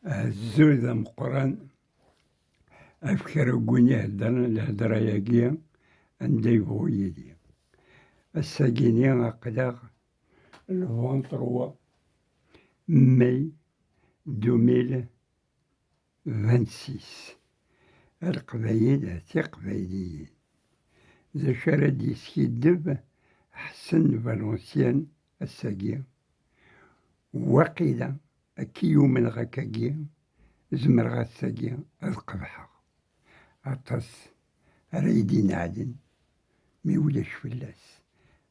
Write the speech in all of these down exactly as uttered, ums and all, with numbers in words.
Azul d ameqqran ɣef kra n win iheddren lhedra-agi anda yebɣu yili. Ass-agi-ni aql-aɣ le vingt-trois mai deux mille vingt-six. A Leqbayel, a Tiqbayliyin. D acu ara d-yeskiddeb Ḥsen Valenciennes ass-agi? Waqila, akka i umneɣ akkagi, zemreɣ ass-agi ad qebḥeɣ. Aṭas ara yi-d-ineɛlen, mi ulac fell-as,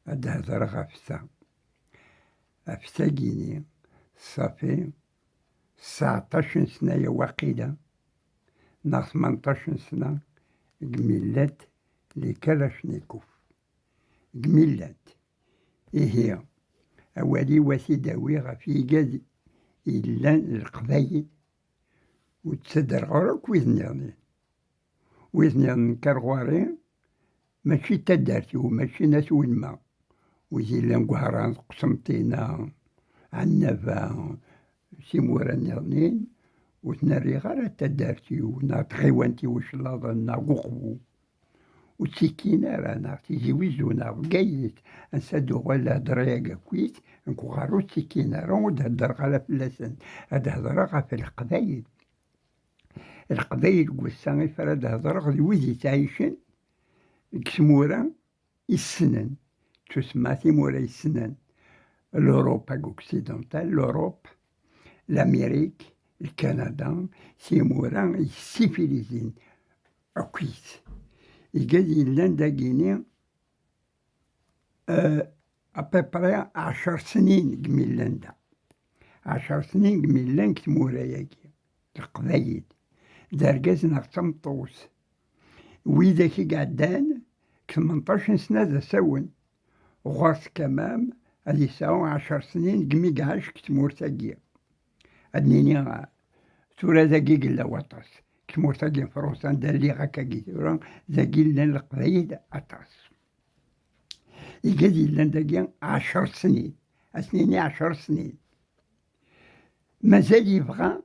ad d-hedreɣ ɣef ta. Ɣef tagini, ṣafi sɛeṭṭac n sna ya waqila, neɣ tmenṭac n sna, deg mi llant les kalachnikovs. Deg mi llant. Ihi, awal-iw ad t-id-awiɣ ɣef yigad yellan d Leqbayel, ur ttadreɣ ara akk wid nniḍen. Wid nniḍen, kker ɣur-i, mačči d taddart-iw, mačči n At Welma. Wid yellan deg Wehran, Qsenṭina, Ɛennaba, timura nniḍen, ur ten-rriɣ ara d taddart-iw, neɣ d tɣiwant-iw Iclaḍen, neɣ deg Uqbu. Ur ttikkin ara, neɣ Tizi Wizzu, neɣ Bgayet, ansa d-uɣal lhedra-agi akkit, nekk ɣer ur ttikkin ara, ur d-heddreɣ ara fell-asen, ad hedreɣ ɣef Leqbayel. Leqbayel n wass-a i ara d-hedreɣ d wid yettɛicen deg tmura issnen, tusemma timura issnen, l'Europe occidentale, l'Europe, l'Amérique, le Canada, timura yessifirizin akkit. Igad yellan dagini, euh, à peu près ɛecr snin deg mi llan da. Ɛecr snin deg mi llan deg tmura-agi, Leqbayel, d argaz neɣ d tameṭṭut. Widak i iɛeddan deg tmenṭac n sna d asawen, ɣur-s kamam ad yesɛu ɛecr snin deg mi iɛac deg tmurt-agi. Ad nini, tura dagi i yella waṭas. Deg tmurt-agi n Fransa, anda lliɣ akkagi tura, dagi llan Leqbayel aṭas. Igad yellan dagi ɛecr snin, ad s-nini ɛecr snin. Mazal yebɣa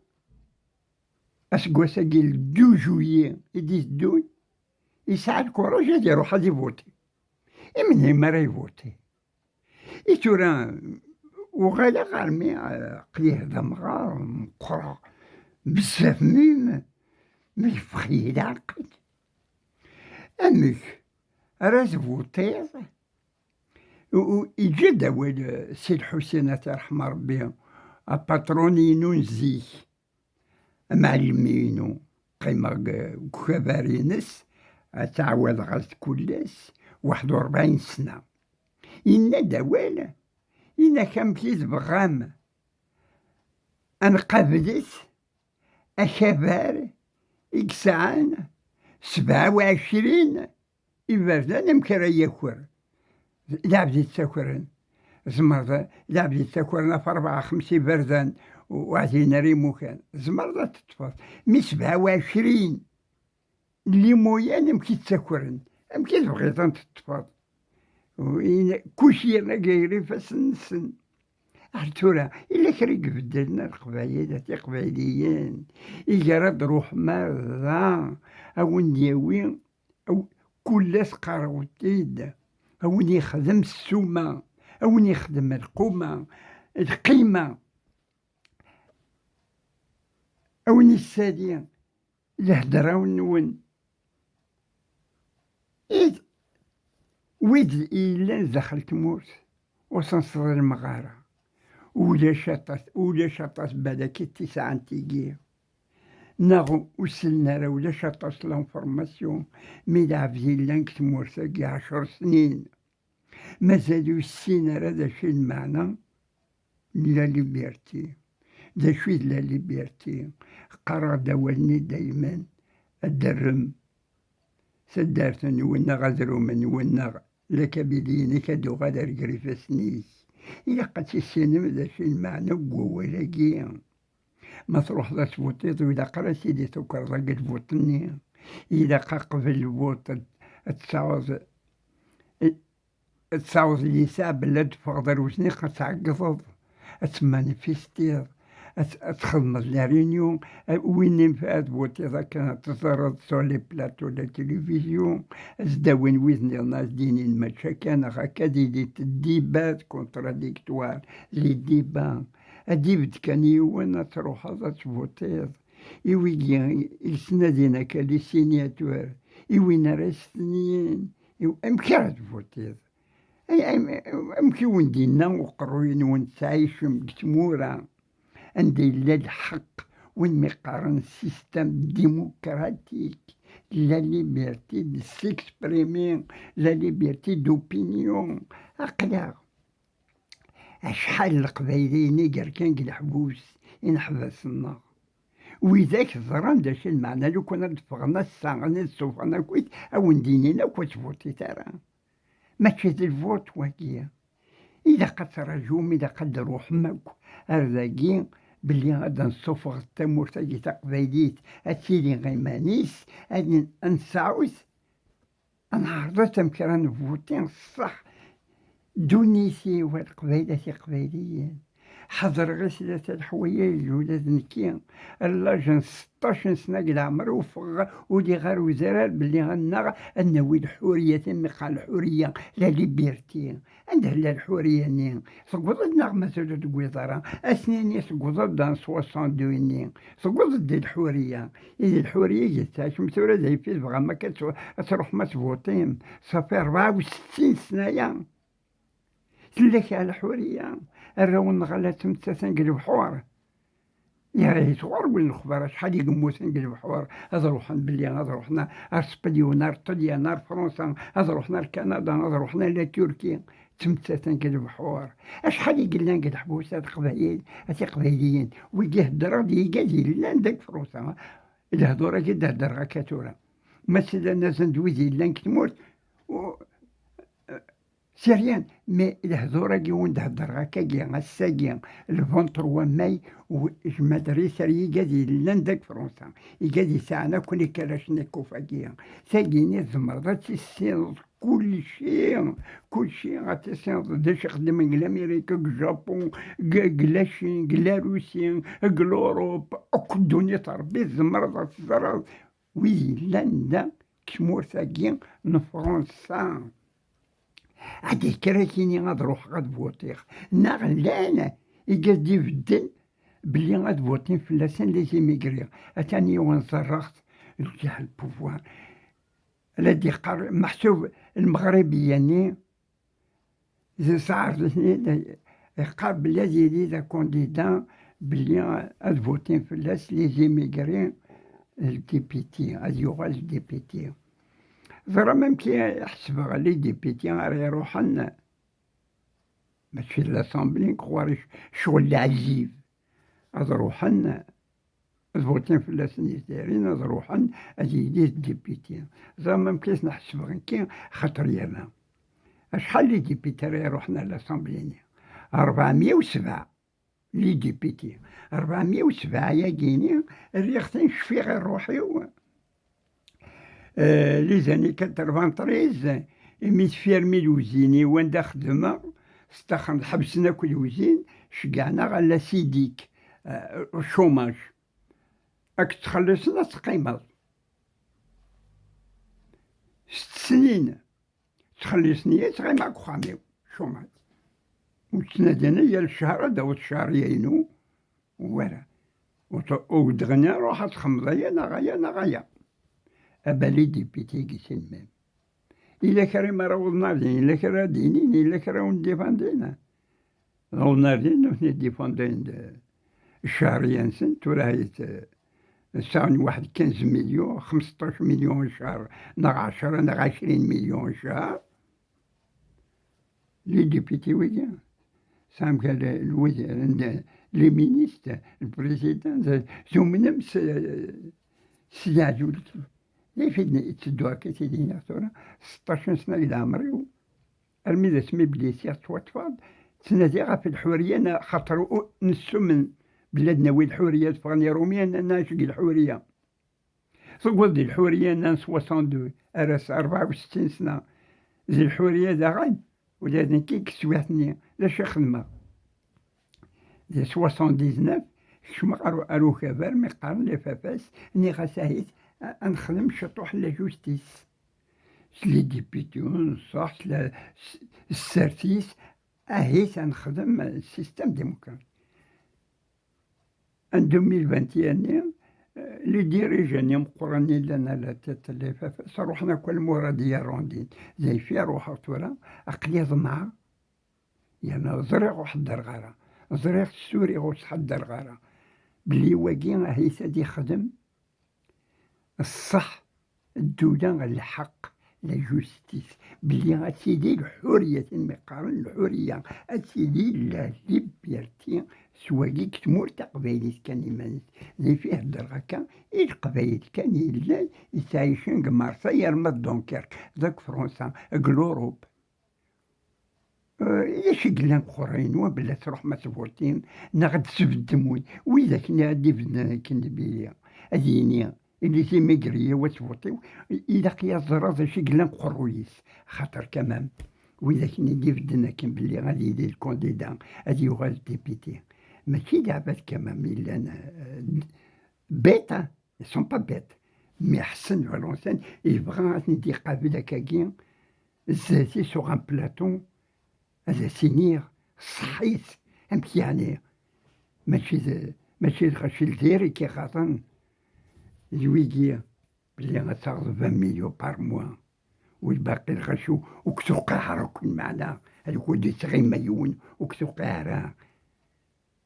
aseggas-agi le deux juillet i d-iteddun, yesɛa lkuraj ad iruḥ ad ivuti. Imenhi mi ara ivuti? I tura, uɣaleɣ armi, eh, aql-i d amɣar, meqqreɣ bezzaf, mi, mi yeffeɣ-iyi leɛqel. Amek ara tvuṭiḍ? U, u, iǧǧa-d awal, eh, Si Lḥusin, ad t-yerḥem Ṛebbi, apatṛun-inu n zik, amɛellem-inu, qqimeɣ deg, deg ukabar-ines, ad ttɛawadeɣ ar tkullas, waḥed u ṛebɛin sna. Yenna-d awal, yenna-k amek i tebɣam ad nqablet akabar i yesɛan sebɛa u ɛecrin iberdan, amek ara yaker? D lɛebd yettakren. Tzemreḍ, d lɛebd yettakren ɣef rebɛa, xemsa iberdan, ur ɛdin ara imukan. Tzemreḍ ad teṭṭfeḍ. Mi sebɛa u ɛecrin n les moyens, amek i ttakren? Amek i tebɣiḍ ad teṭṭfeḍ? Win, kuc yerna gar ifassen-nsen. Ar tura, yella kra i ibeddlen a Leqbayel, a Tiqbayliyin? Iger ad d-ruḥem ar da, a wen-d-yawi, aw-, kul ass qqareɣ-t-id, a wen-yexdem ssuma, a wen-yexdem lquma, lqima, a wen-yessali lhedra-nwen. Id, wid yellan daxel tmurt, ur sen-sḍelmeɣ ara. Ulac aṭas, ulac aṭas balak i t-isɛan tigi. Neɣ ur sellen ara, ulac aṭas l'information, mi lɛebd yellan deg tmurt-agi ɛecr snin. Mazal ur yessin ara d acu i d lmeɛna n la liberté. D acu i d la liberté? Qqareɣ-d awal-nni daymen, ad d-terrem taddart-nwen neɣ adrum-nwen neɣ la Kabylie-inek ad d-tuɣal ar ger ifassen-ik. Ilaq ad tissinem d acu i d lmeɛna n wawal-agi. Ma truḥeḍ ad tvuṭiḍ, ur ilaq ara ad tili tukreḍ agi lvuṭ-nni. Ilaq aqbel lvuṭ ad, ad tesɛuḍ, ad tesɛuḍ lisaɛ belli ad d-teffɣeḍ ar wezniq, ad tɛeggḍeḍ, ad temmanifestiḍ, Ad, ad txedmeḍ la réunion, a-, win i ad vutiḍ akken ad teẓreḍ sur les plateaux de la télévision, ad s-d-awin wid nniḍen ad s-d-inin mačči akka neɣ akka, ad yili débat contradictoire, les débats. Ad d-ibedd kan yiwen, ad truḥeḍ ad tvutiḍ. I wigi i yesnadin akka les signatures, i win ara yestenyin, i w-, amek ara tvutiḍ? Ay, ay, amek i wen-d-yenna uqerruy-nwen tettɛicem deg tmura anda yella lḥeqq, win mi qqaren système démocratique, la liberté de s'exprimer, la liberté d'opinion? Aql-aɣ acḥal n leqbayliyen i yerkan deg leḥbus, ineḥbas-nneɣ. Widak ẓran d acu lmeɛna, lukan ad d-ffɣen ass-a, ad d-ssufɣen akkit, a wen-d-inin akk ur tvutit ara. Mačči d lvot wagi. Ilaq ad trajum, ilaq ad d-truḥem akk ar dagi, belli ad d-nessufɣet tamurt-agi taqbaylit, ad tili iman-is, ad n-, ad nesɛut, ad neɛreḍ amek ara nvuti ṣṣeḥ. Ddunit-iw a Leqbayel, a Tiqbayliyin. Ḥeḍreɣ i tlata leḥwayeǧ ula d nekki. Llaj n seṭṭac n sna deg leɛmer ur ffɣeɣ, ur lliɣ ara uzrar belli annaɣ ad nawi lḥuriya, timmi qqar lḥuriya, la liberté. Anda tella lḥuriya-nni? Tewweḍ-d neɣ mazal ur tewwiḍ ara? Ad s-nini tewweḍ-d en soixante-deux-nni. Tewweḍ-d di lḥuriya. I d lḥuriya i tettɛicem tura d ayeffus, tebɣam akka ad tru-, ad truḥem ad tvuṭim. Ça fait rebɛa u settin sna-ya. Tella kra lḥuriya? Arraw-nneɣ ala ttmettaten deg lebḥur. Yeɛya-t ɣur-wen lexbar, acḥal i yemmuten deg lebḥur, ad ruḥen belli, ad ruḥen ar Spenyun, ar Ṭelyan, ar Fransa, ad ruḥen ar Kanada, ad ruḥen ar la Turquie, ttmettaten deg lebḥur. Acḥal i yellan deg leḥbus a Leqbayel, a Tiqbayliyin, wigi heddreɣ d yigad yellan deg Fransa. Lehdur-agi d-heddreɣ akka tura. Ma slan-asen-d wid yellan deg tmurt, u-, C'est rien, mais lehdur-agi wen d-heddreɣ akkagi, ass-agi, le vingt-trois mai, u-, jmaɛt ar yigad yellan deg Fransa, igad yesɛan akk les kalachnikov-agi. Tagi-nni tzemreḍ ad tissineḍ kulci, kulci ad tissineḍ d acu ixeddmen deg l'Amérique, deg Japon, deg, deg la Chine, deg la Russie, deg l'Europe, akk ddunit Rebbi tzemreḍ ad teẓreḍ. Wid yellan da, deg tmurt-agi n Fransa. Ad d-yekker akini ad ruḥeɣ ad vutiɣ. Neɣ llan igad d-ibedden belli ad vutin fell-asen les immigrés. Atan yiwen ẓerreɣ-t, lǧaḥ le pouvoir. La d-yeqqar meḥsub lmeɣribiya-nni, d sɛerḍ-iten-id, yeqqar belli ad yili d akandida, belli ad vutin fell-as les immigrés, le député, ad yuɣal d député. Ẓram amek i ḥesbeɣ les députés ara iruḥen, mačči d l'Assemblée, ɣur ccɣel lɛajib, ad ruḥen ad vutin fell-asen Yizarin, ad ruḥen ad yili d député. Ẓram amek i ten-ḥesbeɣ nekki, xaṭer yerna. Acḥal les députés ara iruḥen ar l'Assemblée-nni? Rebɛemya u sebɛa les députés. Rebɛemya u sebɛa-yagi-ni, rriɣ-ten, cfiɣ i ṛṛuḥ-iw. Euh, les années quatre-vingt-treize, imi tfirmi lewzin-iw anda xeddmeɣ, sṭaxren, ḥebsen akk lewzin, ceggɛen-aɣ à la SIDIC, euh, chômage. Ad k-ttxelliṣen ad teqqimeḍ. Sett snin, ttxelliṣen-iyi ad ttɣimiɣ deg uxxam-iw, chômage. Ur ttnadin yal ccher ad d-taweḍ ccehriya-inu, wara. Ur t-, ur d-ɣni ruḥ ad txemmeḍ aya neɣ aya neɣ aya. Abali député i yessin même. Yella kra mi ara awḍen ar din, yella kra ara d-inin, yella kra ara wen-d-ifandin. Awḍen ar din, nutni d-ifandin d ccehriya-nsen, tura hayet, eh, sɛan waḥed quinze millions, xmesṭac millions ccher, neɣ ɛecra, neɣ ɛecrin millions ccher. Les députés wigi, sɛan kra lwid-, les ministres, le président, tumnem s, s leɛjul. D acu i d-, yetteddu akka tili-nneɣ tura, seṭṭac n sna deg leɛmer-iw, armi d asmi blisiɣ ttwaṭṭfeɣ-d, ttnadiɣ ɣef lḥuriya, neɣ xaṭer u-, nessumen belli ad nawi lḥuriya, ad ffɣen Iṛumyen, ad nɛic deg lḥuriya. Tewweḍ di lḥuriya-nni n soixante-deux, ar ass rebɛa u settin sna. Di lḥuriya daɣen, ula d nekk deg teswiɛt-nni, d acu i xedmeɣ? Di soixante-dix-neuf, Kecmeɣ ar, ar ukabar mi qqaren les Fafas, nniɣ-as ahit a, a nexdem ciṭuḥ la justice. S les députés, nṣaḥ s la, s, s ssertis, ahit a nexdem système démocratique. En deux mille vingt et un-nni, euh, les dirigeants-nni meqqren yellan à la tête n les Fafas, ruḥen akk al murad i arrondin. Zayfi ruḥeɣ tura, aql-i ḍemɛeɣ, yerna ẓriɣ ur ḥeddreɣ ara, ẓriɣ ssuriɣ ur ttḥaddareɣ ara, belli wagi ahit ad ixdem ṣṣeḥ, ddula, lḥeqq, la justice, belli ad tili lḥuriya, tin mi qqaren lḥuriya, ad tili la liberté s wagi deg tmurt taqbaylit kan iman-is. Zayfi heddreɣ akka i Leqbayel kan yellan yettɛicen deg Marseille arma d Dunkerque, deg Fransa, deg l'Europe. Eh, d acu i yellan qerru-inu, belli ad truḥem ad tvuṭim, neɣ ad d-tesbeddem win, widak-nni ad d-ibedden akken d Billy, ad yini, il est immigré, wa tvuṭiw, ilaq-iyi ad ẓreɣ d acu i yellan qerru-is, xaṭer quand même, widak-nni i d-ibedden akken belli ad yili lkandida, ad yuɣal député. Mačči d aɛbad quand même yellan, eh, bête, hein. Ils sont pas bêtes. Mais Ḥsen Valenciennes yebɣa ad ten-id-iqabel akkagi, zdat-is sur un plateau, ad as-iniɣ ṣṣeḥ-is, amek yeɛni? Mačči d, mačči d lɣaci n Lezzayer i k-iɣaḍen, d wigi belli ad taɣeḍ vingt millions par mois, u lbaqi lɣaci ur k-tewqiɛ ara akk lmeɛna, ad ur d-ittɣima yiwen, ur k-tewqiɛ ara.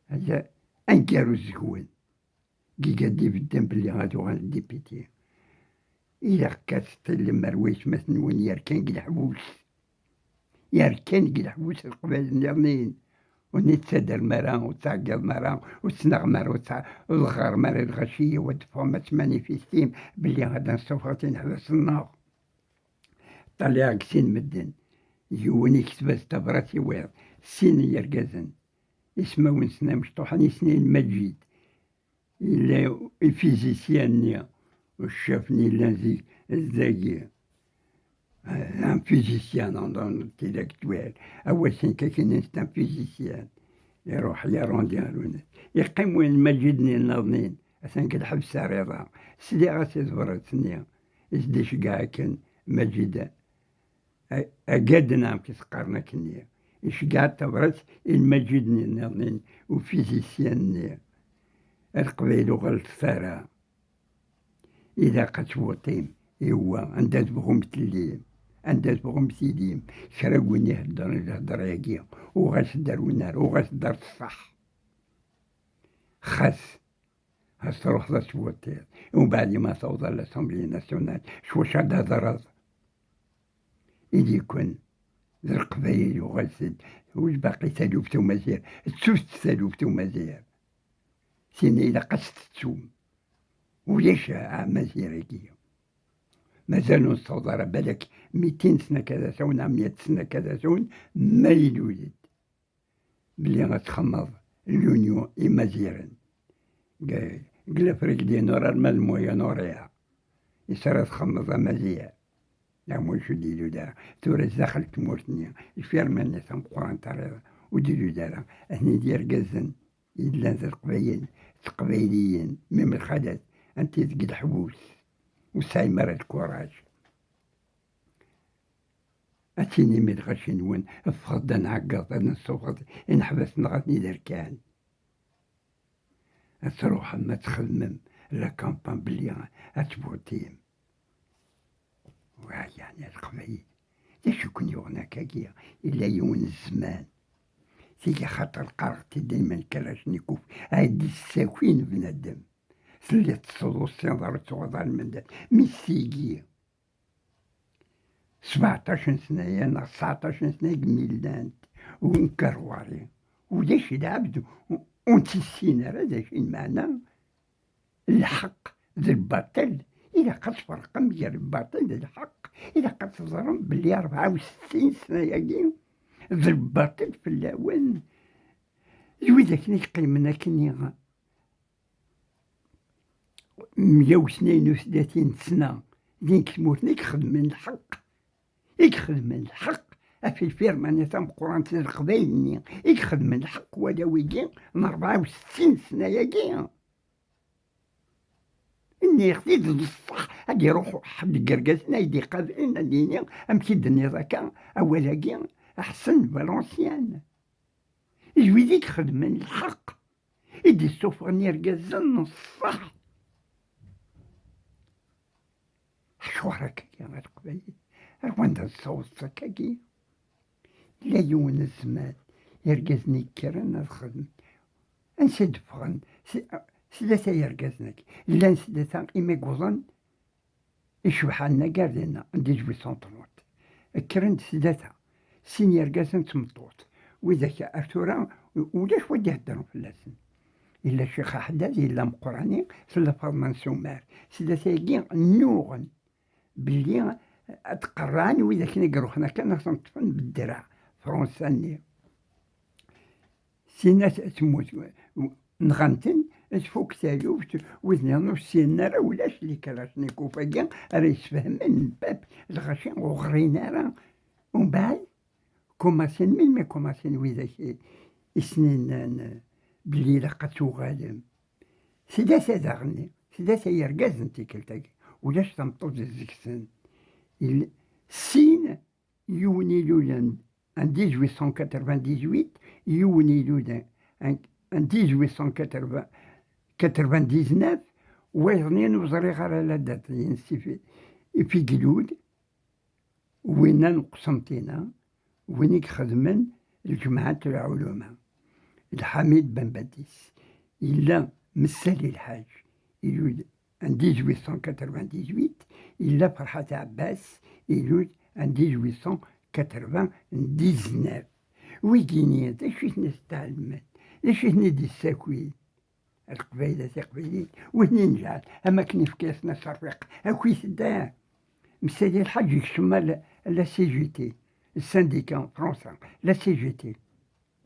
Hada aneggaru zegwen. Giga d-ibedden belli ad uɣalen député. Ilaq ad teṭṭillem ar waytmaten-nwen yerkan deg leḥbus. Yerkan deg leḥbus leqbayel nniḍnin. Ur ten-id-ttaddrem ara, ur tettɛeggiḍem ara, ur tettnaɣem ara, ur teɣɣarem ara i lɣaci, ad teffɣem ad tmanifistim belli ad d-nessufeɣ tineḥbas-nneɣ. Ṭṭalleɣ deg sin medden. Yiwen ikteb-as tabrat i wiḍ. Sin n yergazen. Ismawen-nsen amecṭuḥen, isem-is Lmaǧid. Yella ifizisyan-nni, uccaf-nni yellan zik, dagi. Un physicien, un intellectuel. Awasin kakinin, c'est un physicien. Iruḥ yarundi ar unat. Iqqim win Lmaǧid-nni nniḍnin, atan deg lḥebs ar iḍ-a. Sliɣ-as i tebrat-nni i s-d-iceggeɛ akken Lmaǧid. A-, agaden, amek i s-qqaren akkenni. Iceggeɛ tabrat i Lmaǧid-nni nniḍnin, ufizisyan-nni. A Leqbayel uɣalet ara. Ilaq ad tvuṭim i wa, anda tebɣum tellim, anda tebɣum tilim. Kra n win iheddren lhedra-agi, uɣalet-d ar unnar, uɣalet-d ar ṣṣeḥ. Xas ad truḥeḍ ad tvuṭiḍ, umbeɛd ma tawḍeḍ l'Assemblée nationale, s wacu ad d-hedreḍ? Ili-ken d Leqbayel, uɣalet-d, ur baqi taluft umaziɣ, ttut taluft umaziɣ. Tin ilaq ad tt-tettum. Ulac amazir-agi. Mazal ur nessaweḍ ara, balak mitin sna kada tawen, neɣ meyya sna kada tawen, ma ilul-d belli ad txemmeḍ l'Union Imaziɣen deg, deg l'Afrique du Nord arma d Moyen-Orient. Is ara txemmeḍ Amaziɣ? Neɣ ma ur d-ilul ara. Tura zdaxel n tmurt-nni, lfirma-nni tameqqrant ara ur d-ilul ara. Atni d yergazen yellan d Leqbayel, d Teqbayliyin, même lxalat, anti deg leḥbus, ur tesɛim ara lkuraj. Ad tinim i lɣaci-nwen, ffɣet-d ad nɛeggeḍ, ad nessufɣet ineḥbas-nneɣ ad ten-id-rkan. Ad truḥem ad txedmem la campagne belli ad tvuṭim. Wa, yeɛni a Leqbayel, d acu i ken-yuɣen akkagi? Yella yiwen n zzman. Tigi axaṭer qqareɣ-t-id dayman Kalachnikov, ay d-issakin bnadem. Telliḍ tettṣuḍusiḍ ar ttwaḍal mendad. Mi tigi sbeɛṭac n sna-ya neɣ tesɛeṭac n sna i yemillant, u nker ɣur-i. Ulac lɛebd ur, ur nettissin ara d acu i lmeɛna lḥeqq d lbaṭel. Ilaq ad tferqem gar lbaṭel d lḥeqq. Ilaq ad teẓrem belli rebɛa u settin sna-agi d lbaṭel fell-awen. D widak i yeqqimen akkenni meyya u tniyen u tlatin sna, din deg tmurt-nni i ixedmen lḥeqq, i ixedmen lḥeqq, ɣef lfirma-nni tameqqrant d Leqbayel-nni i ixedmen lḥeqq wala wigi n rebɛa u settin sna-agi. Nniɣ-t-id d ṣṣeḥ, ad iruḥ ḥedd deg yergazen ay d-iqablen ad d-yini amek i d-tenniḍ akka, awal-agi aḥsen Valenciennes. D wid i ixedmen lḥeqq, i d-issufɣen irgazen n ṣṣeḥ. Acuɣer akkagi a Leqbayel? Ar wanda tessawḍeḍ akkagi? Yella yiwen n zzman, irgazen i yekkren ad xedmen. Ansi d-ffɣen? S-, s data yergazen-agi. Llan s data imi wwḍen icebḥen anagar dinna, n dix-huit cent trente. Kkren-d s data, sin yergazen d tmeṭṭut. Widak ar tura ulac wa d-iheddren fell-asen. Yella Ccix Aḥeddad, yella Meqqrani, tella Faḍma n Sumer. S data-agi nnuɣen belli ad qerrɛen widak i iruḥen akken ad ten-ṭṭfen beddreɛ, Fransa-nni. Sin-as temmut, nɣan-ten, tfuk taluft, wid nniḍen ur ssinen ara, ulac les kalachnikov-agi ara yesfehmen pap, lɣaci ur ɣrin ara. Umbeɛd, kumasin, melmi kumasin widak i, i ssnen, eh, belli ilaq ad tuɣalem? Sdat-a daɣen, sdat-a yergazen tikkelt-agi, ulac tameṭṭut deg-sen. Il-, sin, yiwen ilulen en dix-huit cent quatre-vingt-dix-huit, yiwen ilulen en, en dix-huit cent quatre-vingts, quatre-vingt-dix-neuf, wayeḍ-nni ur ẓriɣ ara la date-ines i fi-, i fi ilul, winna n Qsenṭina, win i ixedmen Lǧemɛat Lɛuluma, Lḥamid Ben Badis, yella Messali Lḥaǧ, ilul en dix-huit cent quatre-vingt-dix-huit, yella Ferḥat Ɛebbas, ilul en dix-huit cent quatre-vingt-dix-neuf. Wigini, d acu i ten-isteɛlmen? D acu i ten-id-issakin? A Leqbayel, a Tiqbaylit, win i neǧɛel, am akken ifka-yasen aserfiq, akk i tedda. Messali Lḥaǧ yekcem a la, a la C G T, le syndicat en Fransa, la C G T,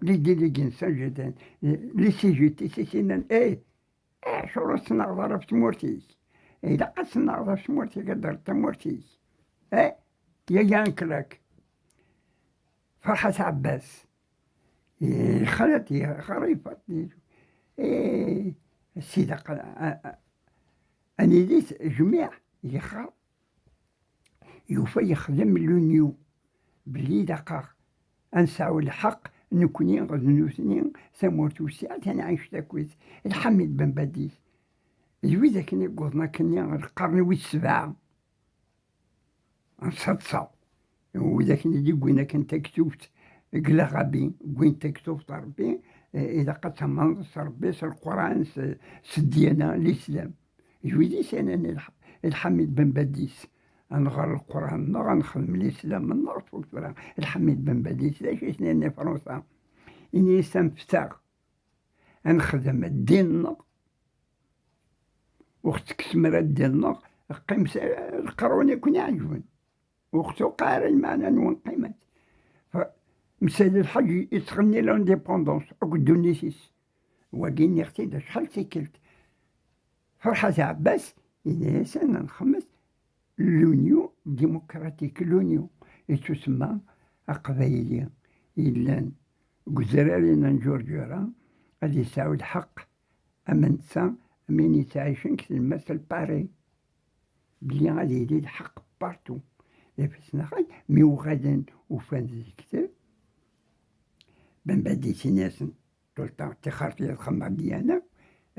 les délégués n C G T, les C G T, s issinan, eh, eh, acuɣer ur tettnaɣeḍ ara ɣef tmurt-ik? Ilaq ad tettnaɣeḍ ɣef tmurt-ik, ad d-terreḍ tamurt-ik. Eh, yaya ankrak. Ferḥat Ɛebbas. Yexra-d, yexra ifaṭ-nni. Eh, sida qa-, a, a, anidi jmiɛ, yexra. Yufa yexdem l'union. Belli ilaq-aɣ ad nesɛu lḥeqq, nekni d nutni, tamurt wessiɛet, ad nɛic akkit. Lḥamid Ben Badis. D wid akken i yewwḍen akkenni ɣer lqern wis sebɛa. N seḍsa. Wid akken i d-iwwin akken taktubt deg Lɛarabi, wwin taktubt n Ṛebbi, eh, ilaq ad tamneḍ s Ṛebbi, s Lqur'an, s, s ddyana, lislam. D wid i s-yennan i Lḥ-, i Lḥamid Ben Badis, ad nɣer Lqur'an-nneɣ, ad nexdem lislam-nneɣ, tfuk tura. Lḥamid Ben Badis, d acu i s-yenna i Fransa? Ini-as, anfet-aɣ ad nexdem ddin-nneɣ, ur ɣ-tekksem ara ddin-nneɣ, qqim s leqrun i ken-iɛeǧben. Ur ɣ-tuqiɛ ara lmeɛna-nwen, qqimet. Fa-, Messali Lḥaǧ yettɣenni l'indépendance akked ddunit-is. Wagi nniɣ-t-id acḥal d tikkelt. Ferḥat Ɛebbas, yenna-yasen ad nxemmet l'Union démocratique, l'Union, ittusemma Aqbayli yellan deg uzrar-inna n Ǧurǧura, ad yesɛu lḥeqq am netta, am win yettɛicen deg tlemmast n Paris, belli ad yili lḥeqq partout. D afasen axay, mi uɣalen ufan di lekteb, Ben Badis yenna-yasen, tout le temps, tixert i ad xemmeɣ ddyana,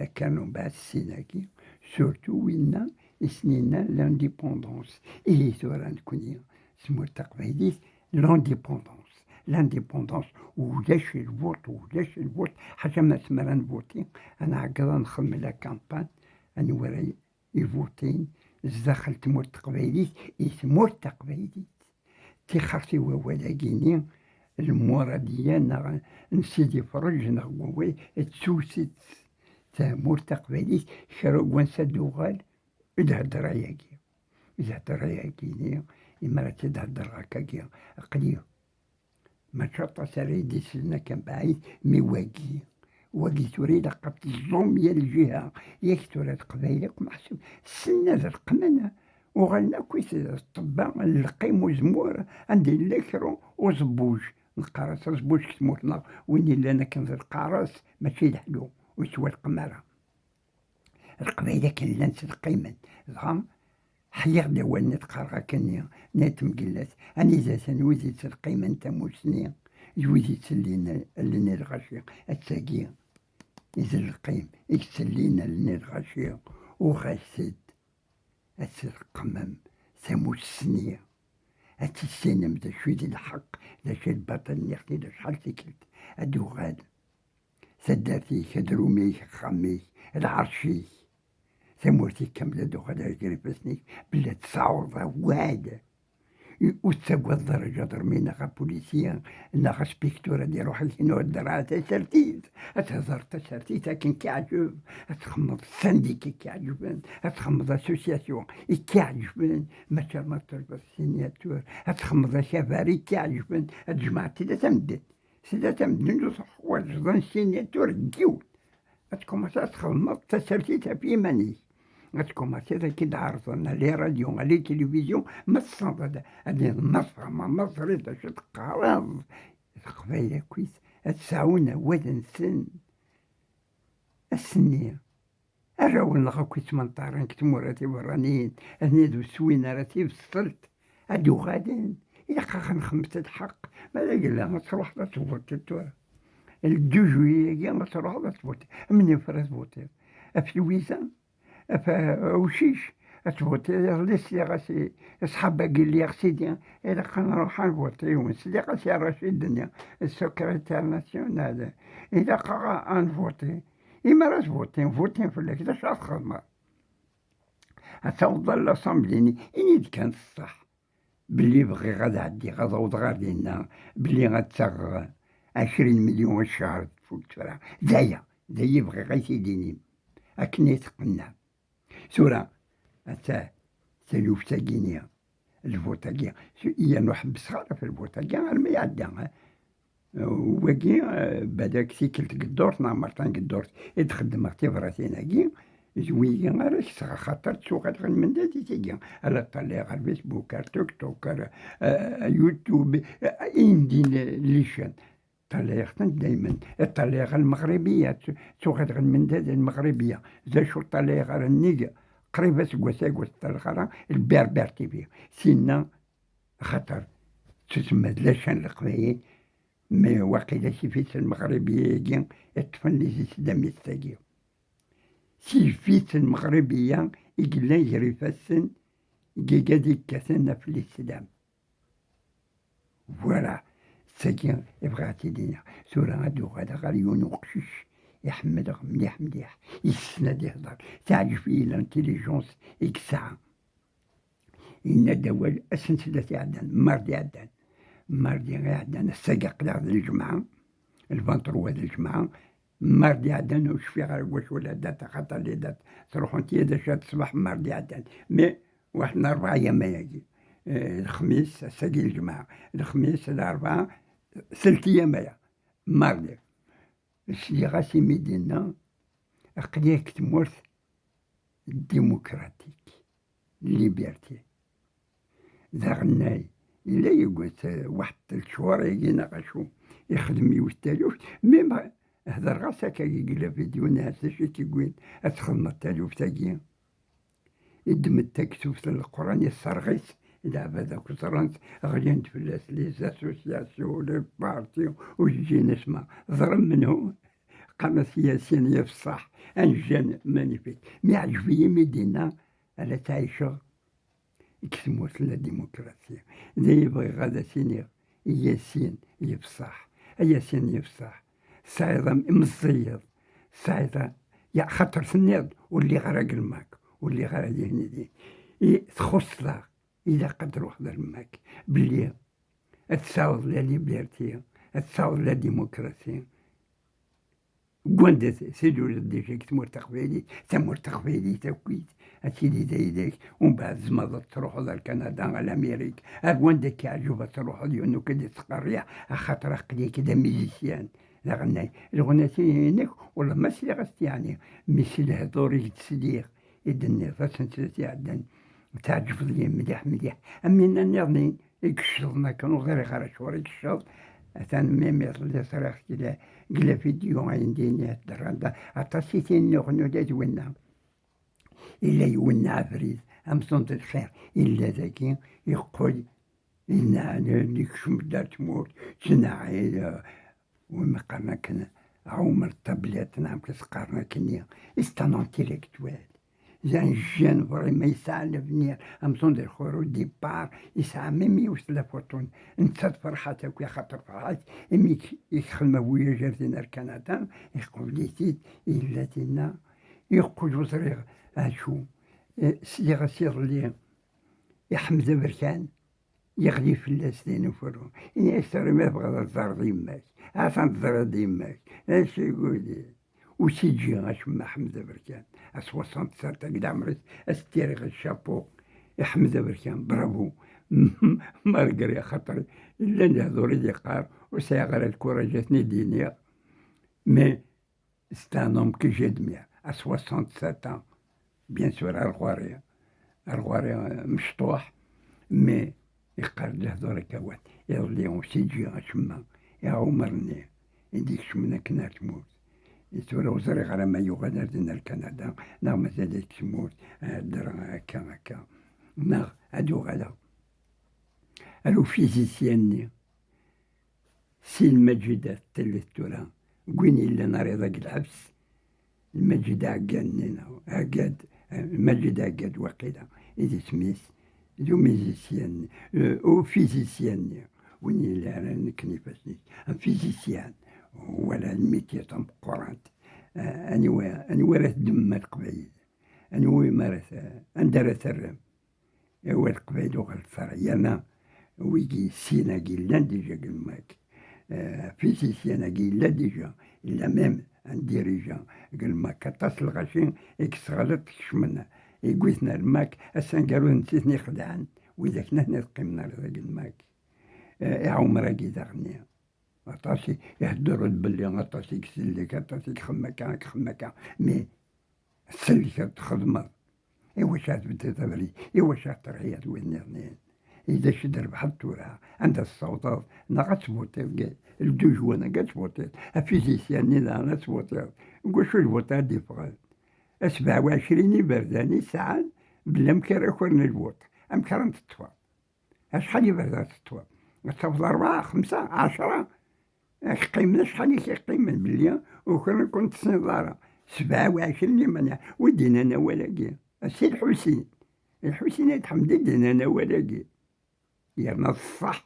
akka umbeɛd sin-agi, surtout winna i sen-yennan l'indépendance. Ihi tura nekni, s tmurt taqbaylit, l'indépendance. L'indépendance, ulac lvot, ulac lvot, ḥaca ma nezmer ad nvuti, ad nɛeggeḍ ad nexdem la campagne, anwa ara ivutin zdaxel tmurt taqbaylit, i tmurt taqbaylit. Tixert i wawal-agi-nni, lmuradiya neɣ n Sidi Ferrej neɣ wawal, d tewsit tamurt taqbaylit, kra n wansa d-uɣal, d hedder ayagi. D hedder ayagi-nni, imi ara tt-id-heddreɣ akkagi, aql-i mačči aṭas ara yi-d-islen akka mbaɛid, mi wagi, wagi tura ilaq ad teẓẓum yal lǧiha, yak tura Leqbayel akk meḥsub ssnen ad reqqmen Uɣalen akk-it ṭṭebba n lqim uzemmur, anda yella kra uẓebbuj, neqqar-as aẓebbuj deg tmurt-nneɣ, win yellan akken d lqares, mačči d leḥlu, ur yettwalqem ara. Leqbayel akken llan ttleqqimen, dɣa ḥyiɣ-d awal-nni, d-qqareɣ akkenni, nna temgellat, anida-ten wid yettleqqimen tamusni d wid yettellin allen i lɣaci? Attagi i d lqim i yettellin allen i lɣaci. Uɣalet-d ad tleqqmem tamusni, ad tissinem d acu i d lḥeqq, d acu i d lbaṭel, nniɣ-t-id acḥal tikkelt, ad d-uɣal taddart-ik, adrum-ik, axxam-ik, lɛerc-ik, tamurt-ik kamel ad d-uɣal ar gar ifassen-ik, belli ad tesɛuḍ awal. Ur tettagadeḍ ara aǧadarmi neɣ apulisi neɣ aspiktur ad iruḥ ad k-inuɣ dderɛ tasertit, ad thedreḍ tasertit akken k-iɛǧeb, ad txedmeḍ sandika i k-iɛeǧben, ad txedmeḍ association i k-iɛeǧben, mačči ma teṭṭalbeḍ signature, ad txedmeḍ akabar i k-iɛeǧben, ad tjemɛeḍ tilla tameddit. Tella tameddit ur teḥwaǧeḍ signature n yiwen. Ad tkumaṣiḍ ad txedmeḍ tasertit ɣef yiman-ik. Ad tkumaṣiḍ ad k-id-ɛerḍen, à les radios, à les télévisions, ma tessneḍ ad, ad d-tiniḍ ma tfehmeḍ, ma teẓriḍ d acu teqqareḍ. Leqbayel akkit ad sɛun awal-nsen. Ass-nni, arraw-nneɣ akk yettmenṭaren deg tmura tiberraniyin, atni d ur swin ara tibṣelt, ad d-uɣalen. Ilaq ad nxemmet lḥeqq. Ma d agella ad truḥeḍ ad tvuṭiḍ tura. Le deux juillet-agi ad truḥeḍ ad tvuṭiḍ. Am nefra tvuṭiḍ. Ɣef Lwiza, ɣef Awcic, ad tvuṭiḍ. Iḍelli sliɣ-as i ṣṣḥab-agi lliɣ sidi, ilaq ad nruḥ ad nvuṭi yiwen. Sliɣ-as i Racid-nni, secrétaire national, ilaq ad nvuṭi. Imi ara tvuṭin, vuṭin fell-ak, d acu ara txedmeḍ? Ad tawḍeḍ ɣer l'Assemblée-nni, ini-d kan ṣṣeḥ. Belli bɣiɣ ad ɛeddiɣ, ad awḍeɣ ɣer dinna, belli ad ttaɣeɣ ɛecrin milyon ccher, tfuk tura. D aya, d aya i bɣiɣ ad t-id-inim. Akken i teqqennam. Tura, atta taluft-agi-nni, lvut-agi, yernu ḥebbseɣ ara ɣef lvut-agi armi iɛedda, eh. Wagi, eh, balak tikkelt deg ddurt, neɣ mertan deg ddurt, i d-xeddmeɣ tibratin-agi, d wigi ara kkseɣ, axaṭer ttuɣaleɣ lmendad i tigi. Ala ṭṭalayeɣ ar Facebook, ar TikTok, ar, eh, YouTube, eh, ayen din les chaînes. Ṭṭalayeɣ-tent daymen. Ṭṭalayeɣ Lmeɣribiya, ttu-, ttuɣaleɣ lmendad n Lmeɣribiya. D acu ṭṭalayeɣ ara nnig qrib aseggas-agi ur ṭṭalayeɣ ara Lberber T V. Sinna, axaṭer tettusemma d les chaînes n Leqbayel, mais waqila s yifis n Lmeɣribiya-agi i ṭṭfen les Islamis-agi. S yifis n Lmeɣribiya i yellan gar ifassen n yigad i yekkaten ɣef Lislam. Voilà, d tagi i bɣiɣ ad t-id-iniɣ. Tura ad d-uɣaleɣ ɣer yiwen uqcic i ḥemmleɣ mliḥ mliḥ, yessen ad ihder, teɛǧeb-iyi l'intelligence i yesɛa. Yenna-d awal ass n sdat iɛeddan, mardi iɛeddan. Mardi iɛeddan, ass-agi aql-aɣ d lǧemɛa, le vingt-trois d lǧemɛa, mardi iɛeddan ur cfiɣ ara deg wacu la date, axaṭer les dates ttruḥunt yid-s ar ṣṣbeḥ mardi iɛeddan. Mais waḥed n rebɛa yamma-agi, eh, lexmis, ass-agi lǧemɛa, lexmis, larebɛa, slet i yamma-ya, mardi. Sliɣ-as imi d-yenna, aql-i deg tmurt démocratique, liberté. D aɣennay, yella yewwet, eh, waḥed n lecɣal-agi neɣ acu, ixdem yiwet taluft, même hedreɣ-as akka deg la vidéo-nni, d acu i k-yewwin ad txedmeḍ taluft-agi? Iddem-d taktubt n Leqran, isserɣ-itt, leɛbad akk ẓran-tt, ɣlin-d fell-as les associations, les partis, ur ǧǧin asma. Ẓran menhu? Qqaren-as Yasin Yefṣaḥ, un jeune magnifique. Mi yeɛǧeb-iyi mi d-yenna, ala ttɛiceɣ deg tmurt n la démocratie. D ayen bɣiɣ ad as-iniɣ i Yasin Yefṣaḥ. A Yasin Yefṣaḥ, tesɛiḍ am-, meẓẓiyeḍ, tesɛiḍ a-, ya, xaṭer tenniḍ ur lliɣ ara deg lmak, ur lliɣ ara dihin i din. I txuṣṣeḍ-aɣ, ilaq ad d-truḥeḍ ar lmak, belli ad tesɛuḍ la liberté, ad tesɛuḍ la démocratie. Deg wanda t-, tluleḍ déjà deg tmurt taqbaylit, tamurt taqbaylit akkit, ad tili d ayla-k, umbeɛd tzemreḍ ad truḥeḍ ar Kanada, ar Lamirik, ar wanda k-iɛǧeb ad truḥeḍ, yiwen ur k-id-ittqerriɛ, axaṭer aql-ik d amizisyan, d aɣennay. Lɣenat-inek, wala ma sliɣ-as-tt yeɛni, mi s lehdur i k-d-sliɣ, i d-tenniḍ, ass n sdat iɛeddan, Teɛǧbeḍ-iyi mliḥ, mliḥ. Am winna nniḍen i yeccḍen akken, ur ẓriɣ ara acuɣer i yecceḍ. Atan même iḍelli ẓriɣ deg la, deg la vidéo ayen din ihedder, anda aṭas i tin nniḍen ula d winna. Illa iwenneɛ abrid, amzun d lxir, illa dagi, yeqqel, yenna, yekcem-d ar tmurt, ttnaɛi, win qqaren akken Ɛumer Tablet, neɣ amek i s-qqaren akkenni, c'est un intellectuel. D un jeune vraiment yesɛa l'avenir, amzun d lxir au départ, yesɛa même yiwet la photo, netta d Ferḥat akk, axaṭer Ferḥat, imi i yexdem voyage ar din ar Kanada, iqbel-it-id, yella dinna, yeqqel ur ẓriɣ acu. Eh, sliɣ-as iḍelli i Ḥmed Aberkan, yeɣli fell-as din uferru. Ini-as: "Tura ma tebɣiḍ ad teẓreḍ yemma-k, atan teẓriḍ yemma-k." Acu i yuli? Ur s-iǧǧi acemma Ḥmed Aberkan. À soixante-sept deg leɛmer-is, ad s-ttiriɣ chapeau i Ḥmed Aberkan, bravo. Malgré xaṭer llan lehdur i d-yeqqar, ur sɛiɣ ara lkuraj ad ten-id-iniɣ. Mais c'est un homme que j'admire, à soixante-sept ans. Bien sûr, ar ɣur-i, ar ɣur-i, euh, mecṭuḥ, mais yeqqar-d lehdur akka wat. Iḍelli ur s-iǧǧi acemma i Ɛumer-nni i d-ikecmen akken ar tmurt. I tura ur ẓriɣ ara ma yuɣal ar din ar Kanada, neɣ mazal deg tmurt, hedder akka, akka. Neɣ ad uɣaleɣ ar ufizisyan-nni. Si Lmaǧid At Tellet tura, deg win yellan ar iḍ deg lḥebs, Lmaǧid Ɛeggad-nni, neɣ Ɛeggad, eh, Lmaǧid Ɛeggad waqila, i d isem-is, d umizisyan, eh, ufizisyan-nni, win yellan ara nekken ifassen-is, un physicien, wala lmitya tameqqurant, eh, anwa, anwa ara teddmem a Leqbayel? Anwa umi ara t-, anda ara terrem? Awal Qbayel uɣal ṭṭar, yerna wigi sin-agi llan déjà deg lmak. Eh, physicien-agi yella déjà, yella même un dirigeant deg lmak. Aṭas n lɣaci i yesseɣleḍ kecmen, i yewwiten ar lmak, ass aneggaru d netta i ten-ixedɛen, widak nitni ur qqimen ara deg lmak. Eh, iɛumer-agi daɣen. Aṭas i ihedder-d belli aṭas i isellek, aṭas i ixemmem akka, i ixemmem akka. Mais tsellkeḍ, txedmeḍ. Iwacu ara tbeddeḍ abrid? Iwacu ara terhiḍ wid nniḍen? I d acu d-trebḥeḍ tura? Anda tessawḍeḍ? Neɣ ad tvuṭiḍ deg le deux juin-agi, ad tvuṭiḍ. Afizisyan-nni daɣen ad tvuṭiḍ. Deg wacu lvuṭ ad d-iffɣen? Sebɛa u ɛecrin iberdan i sɛan belli amek ara akren lvuṭ. Amek ara n-teṭṭfeḍ? Acḥal iberdan teṭṭfeḍ? Ad tafeḍ rebɛa, xemsa, ɛecra. Ak-qqimen acḥal i k-iqqimen belli ukren-ken, ur tessineḍ ara. Sebɛa u ɛecrin limanya, wi d-yennan awal-agi? Si Lḥusin. Lḥusin Ayt Ḥmed i d-yennan awal-agi. Yerna d ṣṣeḥ.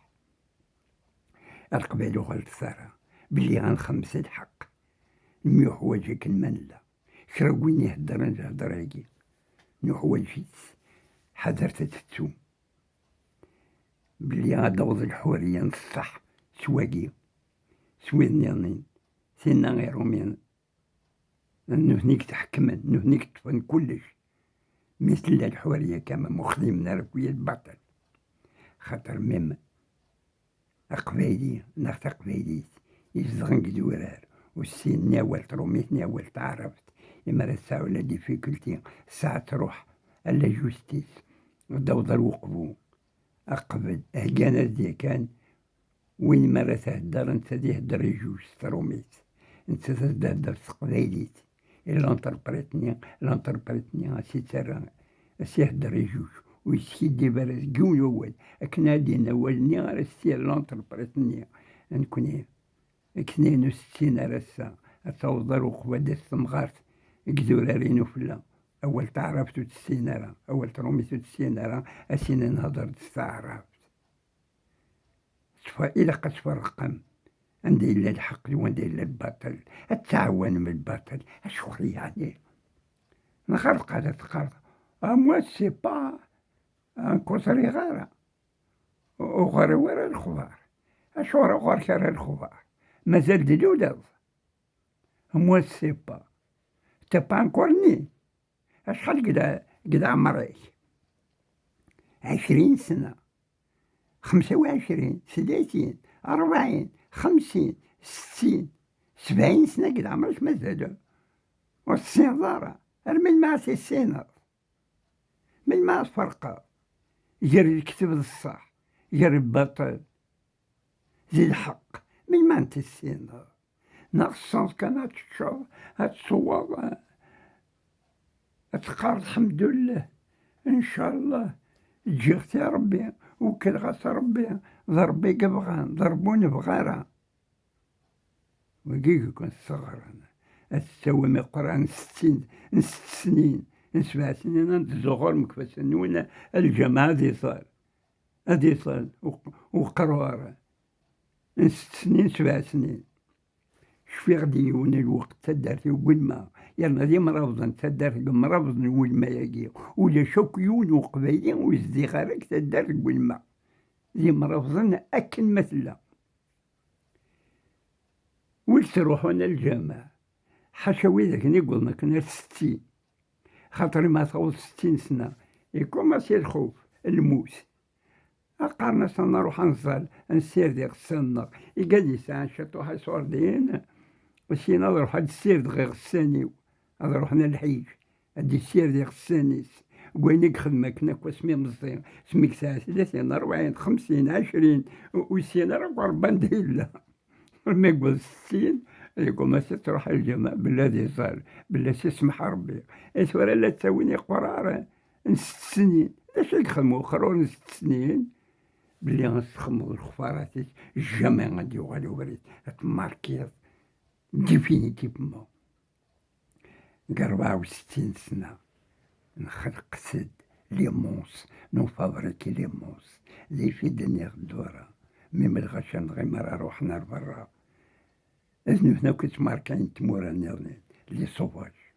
Ar Leqbayel uɣal ṭṭar belli ad nxemmem s lḥeqq. Nemyuḥwaǧ akken ma nella. Kra n win iheddren lhedra-agi, nuḥwaǧ-itt. Ḥadret ad tettum belli ad d-taweḍ lḥuriya n ṣṣeḥ s wagi, s wid nniḍen, tinna Iṛumyen, nutni i iḥekmen, nutni i iṭṭfen kullec. Mi tella lḥuriya kama ur xdimen ara akk i lbaṭel. Xaṭer même Aqbayli neɣ taqbaylit izedɣen deg idurar, ur ssinen ni awal trumit ni awal taɛrabt. Imi ara tesɛu la difficulté, ssaɛa truḥ, a la justice, ad d-taweḍ ar uqbu. Aqbel, heggan-as-d yakan win mi ara thedder, netta ad ihedder i juj s trumit, netta ad s-d-thedder s teqbaylit. I l'interprète-nni, l'interprète-nni a s-ittarra, a s-ihedder i juj, ur yeskiddib ara deg yiwen wawal, akken ad d-yenn awal-nni ara s-yerr l'interprète-nni. Nekkni, akken ur s-tessin ara ass-a, ad taweḍ ar uqbad s temɣart deg idurar-inu fell-a. Awal taɛrabt ur tessin ara, awal trumit ur tessin ara, a s-inin nhedder-d s taɛrabt. Tfa-, ilaq ad tferqem anda yella lḥeqq d wanda yella lbaṭel. Ad tɛawanem lbaṭel. Acuɣer yeɛni? Neɣ ar teqqar, ad teqqar, ah, moi, c'est pas, ah, nekk ur ẓriɣ ara. Ur ɣriɣ ara lexbar. Acuɣer ur ɣriɣ ara lexbar? Mazal d luleḍ. Moi, c'est pas. T'es pas encore né. Acḥal deg le-, deg leɛmer-ik? Ɛecrin sna. Xemsa u ɛecrin, tlatin, rebɛin, xemsin, settin, sebɛin sna deg leɛmer-ik mazal ur tessineḍ ara. Ar melmi ad tissineḍ? Melmi ad tferqeḍ gar lekteb d ṣṣeḥ, gar lbaṭel d lḥeqq? Melmi ad tissineḍ? Neɣ ṣṣenṣ kan ad teččeḍ, ad tesweḍ, ad teqqareḍ: "Lḥemdullah, ncallah, ǧǧiɣ-t i Ṛebbi, wekleɣ-as Ṛebbi, d Ṛebbi i yebɣan, d Ṛebbi ur nebɣi ara." Wagi i ken-sseɣren. Ad tettawim iqran n settin, n sett snin, n sebɛ snin, ad tzuɣurem deg ifassen-nwen, a lǧameɛ ad iẓer, ad iẓer uq-, uqrur n sett snin, sebɛ snin. Cfiɣ-d yiwen lweqt taddart n Welma, yerna d imrabḍen n taddart deg imrabḍen n Welma-agi, ulac akk yiwen uqbayli ur yezdiɣ ara deg taddart n Welma. D imrabḍen akken ma tella. Wid ttruḥun ar lǧameɛ, ḥaca widak-nni yewwḍen akken ar settin. Xaṭer ma taweḍ settin sna, ikumasi lxuf, lmut. Qqaren-as ad nruḥ ad nẓall, ad nessired iɣsan-nneɣ. Igad yesɛan ciṭuḥ iṣurdiyen, syin ad ruḥ ad ssirdeɣ iɣsan-iw, ad ruḥen ar lḥiǧ, ad d-issired iɣsan-is. Deg wayen i yexdem akken akk asmi meẓẓi, asmi yesɛa tlatin, ṛebɛin, xemsin, ɛecrin, u-, ur yessin ara akk Ṛebbi anda yella. Mi yewweḍ settin, yegguma-s ad truḥ ar lǧameɛ, belli ad iẓall, belli ad s-isemḥ Ṛebbi. E tura la ttawin iqrar n sett snin. D acu i yexdem uqrur n sett snin? Belli ad txedmeḍ lexfarat-is, jamais ad d-yuɣal ubrid, ad t-markiḍ définitivement. Deg rebɛa u settin sna, nxelqet-d les mons, nufabriki les mons. D acu i d-nniɣ ddura, mi lɣaci-nneɣ mi ara ruḥen ar berra, d nutni akk i ttmarkayen tmura nniḍen, les sauvages.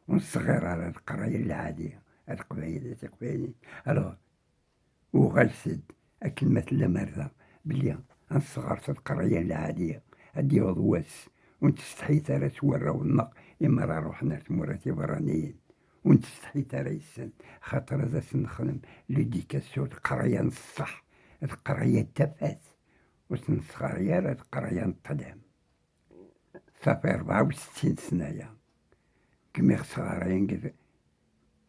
Ur nesɣir ara leqraya n lɛali, a leqbayel, a tiqbayelin. Alors, uɣalet-d akken ma tellam ar da, belli ad nesɣer s leqraya n lɛali, ad d-yaweḍ wass ur nettsetḥit ara s warraw-nneɣ imi ara ruḥen ar tmura tiberraniyin. Ur nettsetḥit ara yes-sen, xaṭer ad asen-nexdem l'éducation, leqraya n ṣṣeḥ, leqraya n tafat, ur sen-nesɣari ara leqraya n ṭṭlam. Ṣafi rebɛa u settin sna-ya, kmiɣ sɣarayen deg,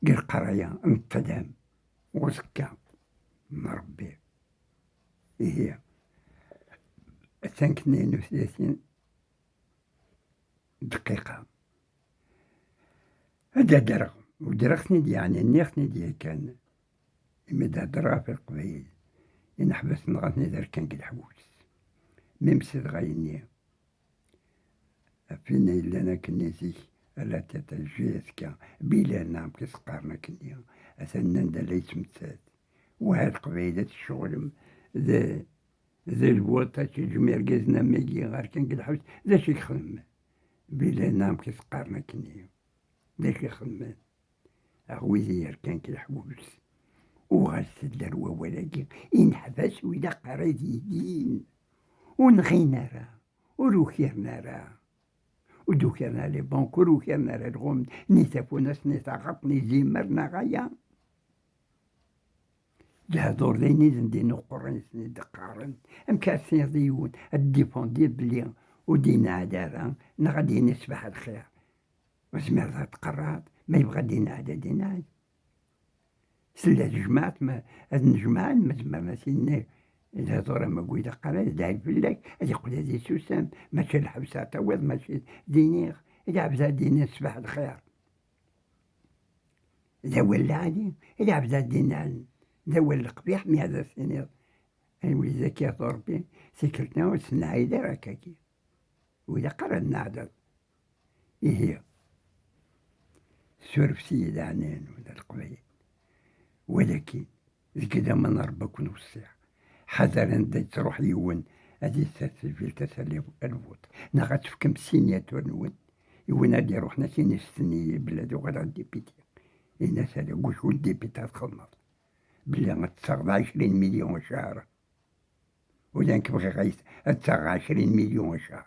deg leqraya n ṭṭlam, uẓekka n Ṛebbi. Ihi, attan tnayen u tlatin dqiqa. Ad d-adreɣ, udreɣ-ten-id, yeɛni nniɣ-ten-id yakan, imi d-heddreɣ ɣef Leqbayel, ineḥbas nɣan-ten-id rkan deg leḥbus. Mi msidɣ ayenni, ɣef win yellan akkenni zik, à la tête J S K, Bilal, neɣ amek i s-qqaren akkenni, atan nnan-d la yettmettat. Wah a Leqbayel ad tecɣlem d, d lbuṭ, ad teǧǧem irgazen am wigi ɣer kan deg lḥebs, d acu i yexdem? Bilal, neɣ amek i s-qqaren akkenni, d acu i xedmen? Ɣer wid i yerkan deg leḥbus. Uɣalet-d ar wawal-agi, ineḥbas ur ilaq ara ad ilin. Ur nɣin ara, ur ukiren ara. Ur d-ukiren ara les banques, ur ukiren ara lɣum, ni tafunast, ni taɣaṭ, ni zimer, neɣ aya. Lehdur d ayen i d-ndin uqerru-nsen i d-qqaren. Amek ara tiniḍ i yiwen ad d-difundi belli ur d-inɛad ara, neɣ ad d-yini ṣbaḥ lxir? Ur tezmireḍ ad tqerraḍ, ma yebɣa ad d-inɛad, ad d-inɛad. Tella tejmaɛt, ma ad nejmaɛen, ma zemren ad t-inin, lehdur am wagi ilaq ara ad d-ɛid fell-ak, ad yeqqel ad isusam, mačči lḥebs ara tawiḍ, mačči d iniɣ, ilɛeb ad d-inin ṣbaḥ lxir. D awal lɛali, ilɛeb ad d-inin, d awal leqbiḥ, mi ad as-tiniḍ, ay wid akka i Ṛebbi, tikkelt-nni ur s-nɛid ara akkagi. Ur ilaq ara ad neɛdeḍ. Ihi, surfet-iyi leɛnaya-nwen a Leqbayel. Walakin, deg laman n Ṛebbi ad ken-weṣṣiɣ. Ḥader anda yettruḥ yiwen ad yessers lbilt-as ar lbuṭ, neɣ ad tefkem signature-nwen i win ad d-iruḥen ad s-yini: "Stenyi-yi belli ad uɣaleɣ d dipiti." Ini-as: "Ala, deg wacu dipiti ad txedmeḍ? Belli ad tt-taɣeḍ ɛecrin milyon acar." Ula nekk bɣiɣ ad, ad ttaɣeɣ ɛecrin milyon acar.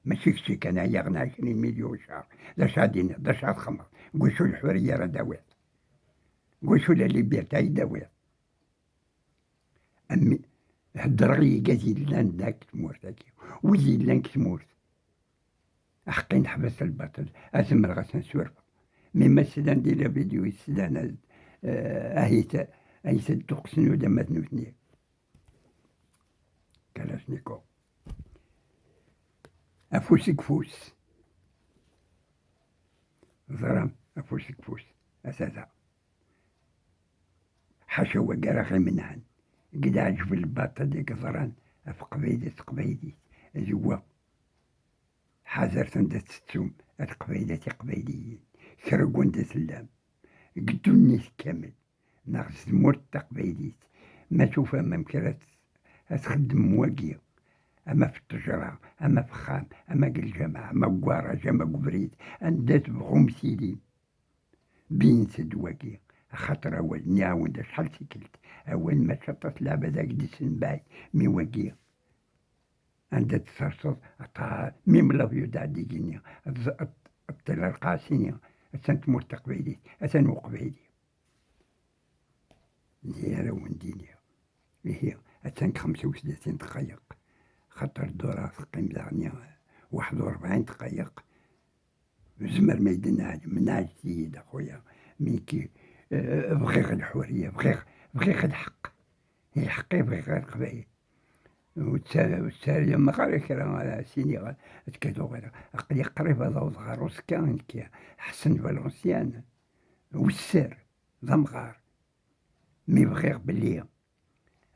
Mačči kečči kan ay yaɣen ɛecrin milyon acar. D acu ad d-tiniḍ? D acu ad txedmeḍ? Deg wacu lḥuriya ara d-tawiḍ? Deg wacu la liberté ay d-tawiḍ? Am, heddreɣ i yigad yellan da deg tmurt-agi. Wid yellan deg tmurt. Aḥeqqi neḥbes lbaṭel, ad zemreɣ ad ten-surfeɣ. Mi ma slan di la vidéo i slan ad, Eh, ahit, ahit dduqsen ulamma d nutni. Kalachnikov. Afus deg ufus. Ẓram, afus deg ufus. Ata da. Ḥaca wagi ara ɣ-imenɛen. Deg leɛǧeb n lbaṭel i yeḍran ɣef teqbaylit, teqbaylit d wa. Ḥadret anda tettum a leqbayel, a tiqbayliyin, kra n wanda tellam, deg ddunit kamel, neɣ s tmurt taqbaylit, ma tufam amek ara t-, ad txeddmem wagi, ama f ttejra, ama f uxxam, ama deg lǧameɛ, ama deg ugaṛaj, ama deg ubrid, anda tebɣum tilim. Beynet-d wagi, axaṭer awal, nniɣ-awen-d acḥal tikkelt, awal mačči aṭas leɛbad ad k-d-isenbay, mi wagi, anda d-tserseḍ, aṭas, mi mlav yudad igenni, ad, ad, ad tella lqaɛa sini, attan tmurt taqbaylit, atan uqbayli. Di ara wen-d-iniɣ. Ihi, attan deg xemsa u tlatin dqayeq, xaṭer ddura teqqim daɣen waḥed u rebɛin dqayeq, Zemmer ma yedden ɛad, menɛaǧet-iyi-d, a xuya. Mi ki, eh, bɣiɣ lḥuriya, bɣiɣ, bɣiɣ lḥeqq. Lḥeqq i bɣiɣ ɣer Leqbayel. Ur tta-, ur ttaryameɣ ara kra ara s-iniɣ ad k-aduɣ ara. Aql-i qrib ad awḍeɣ ɣer uẓekka, nekk, Ḥsen Valenciennes, wesser, d amɣar. Mi bɣiɣ belli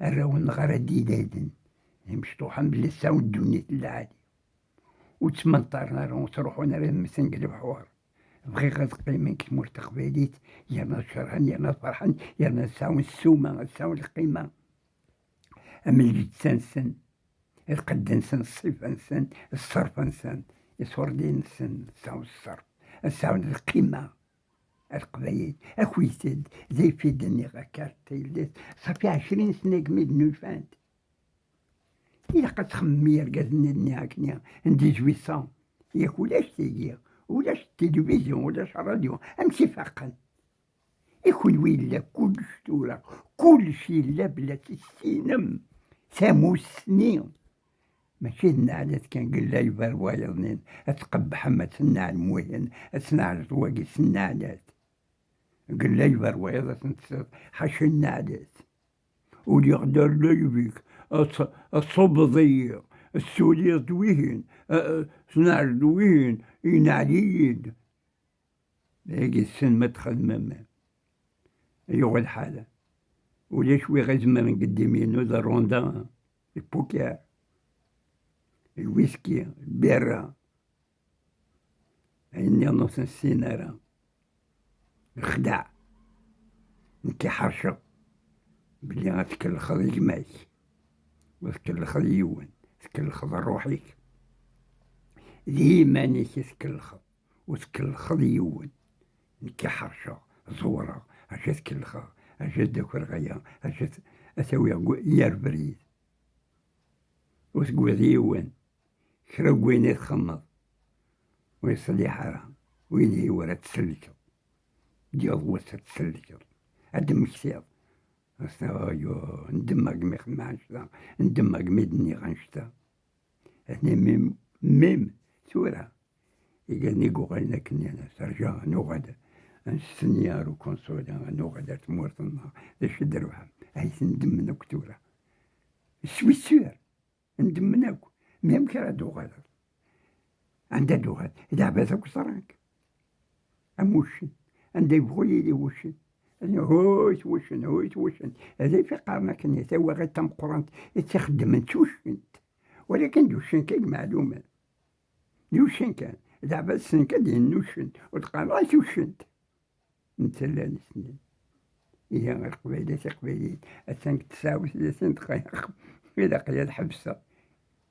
arraw-nneɣ ara d-iladen, d imecṭuḥen belli sɛun ddunit n lɛali. Ur ttmenṭaren ara, ur ttruḥun ara ad mmten deg lebḥur. Bɣiɣ ad qqimen deg tmurt taqbaylit, yerna ad cerḥen, yerna ad ferḥen, yerna ad sɛun ssuma, ad sɛun lqima. Am lǧetta-nsen, lqedd-nsen, ṣṣifa-nsen, ṣṣerf-nsen, iṣurdiyen-nsen, ad sɛun ṣṣerf, ad sɛun lqima. A Leqbayel, akit-d, d ayf i d-nniɣ akka ar tayellat, ṣafi ɛecrin sna deg mi d-nulfant. Ilaq ad txemmem i yergazen-nni akkenni n dix-huit cents, yak ulac tigi, ulac tilivizyu, ulac ṛṛadyu, amek i faqen? I kunwi yella kullec tura, kullec yella bla tissinem, tamussni. Mačči d nneɛlat kan, deg llayber wayeḍ-nni, ad tqebḥem, ad tenneɛlem wihin, ad tenneɛleḍ wagi s nneɛlat. Deg llayber wayeḍ ad ten-tesseḍ, ḥaca nneɛlat. Uliɣ-d ar layb-ik, ad t-, ad tṣubbeḍ-iyi, ad tessuliḍ-d wihin, a, a, tenneɛleḍ wihin, yenneɛl-iyi-d. Dagi tessen ma txedmem, yuɣ lḥal. Ulac wi ɣ-izemren deg ddin-inu d ṛṛunda, lpukar, lwiski, lbirra. Ayen nniḍen ur ten-ssin ara. Lexdeɛ. Nekk i ḥerceɣ belli ad tkellxeḍ i gma-k, ur tkellxeḍ i yiwen, tkellxeḍ ṛṛuḥ-ik. D iman-ik i tkellxeḍ. Ur tkellxeḍ i yiwen. Nekk i ḥerceɣ, ẓewreɣ, acu ad tkellxeɣ, acu ad d-akreɣ aya, acu ad, ad t-awiɣ deg yir brid. Ur tegwiḍ yiwen. Kra n wayen i txemmeḍ ur yeṣliḥ ara. Win i wara ad tsellkeḍ. D-yaweḍ wass ad tsellkeḍ. Ad d-temmektiḍ. Ass-a, ayo, ndemmeɣ imi xemmeɣ annect-a, ndemmeɣ imi d-nniɣ annect-a. Atni mim, mim, tura. Igan i yuɣalen akken, terǧa ad nuɣal ad nestenya ar ukunṣul, ad nuɣal ar tmurt-nneɣ. D acu i d-rebḥen? Ay ten-ddmen akk tura. Switur, ndemmen akk. Mi amek ara d-uɣaleḍ? Anda d-uɣal? Leɛbad akk ẓran-k. Am wuccen. Anda yebɣu yili wuccen. Huyt wuccen, huyt wuccen. D ayen i qqaren akken, tawaɣit tameqqrant i tt-ixeddmen d tuccent. Walakin d uccen kan i imeɛlumen. D uccen kan. Leɛbad ssnen kan ad d-inin uccen. Ur d-qqaren ara tuccent. Netta llan ssnen. Ihi a Leqbayel, a Tiqbayliyin, attan deg tesɛa u tlatin dqayeq. Ilaq-iyi ad ḥebseɣ.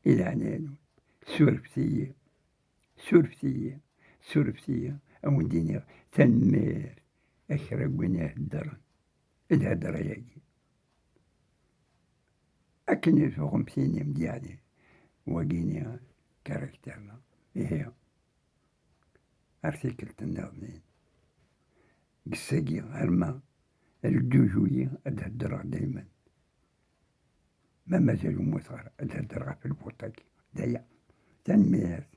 I leɛnaya-nwen, surfet-iyi. Surfet-iyi. Surfet-iyi. A wen-d-iniɣ tanemmirt a kra n win iheddren. D lhedra-yagi. Akken i tuɣem tinim d yeɛni, wagini karakter-nneɣ. Ihi, ar tikkelt nniḍen. Deg ass-agi arma le deux juillet ad d-heddreɣ daymen. Ma mazal ur mmuteɣ ara, ad d-heddreɣ ɣef lvuṭ-agi. D aya. Tanemmirt.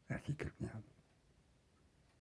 Ar tikkelt nniḍen.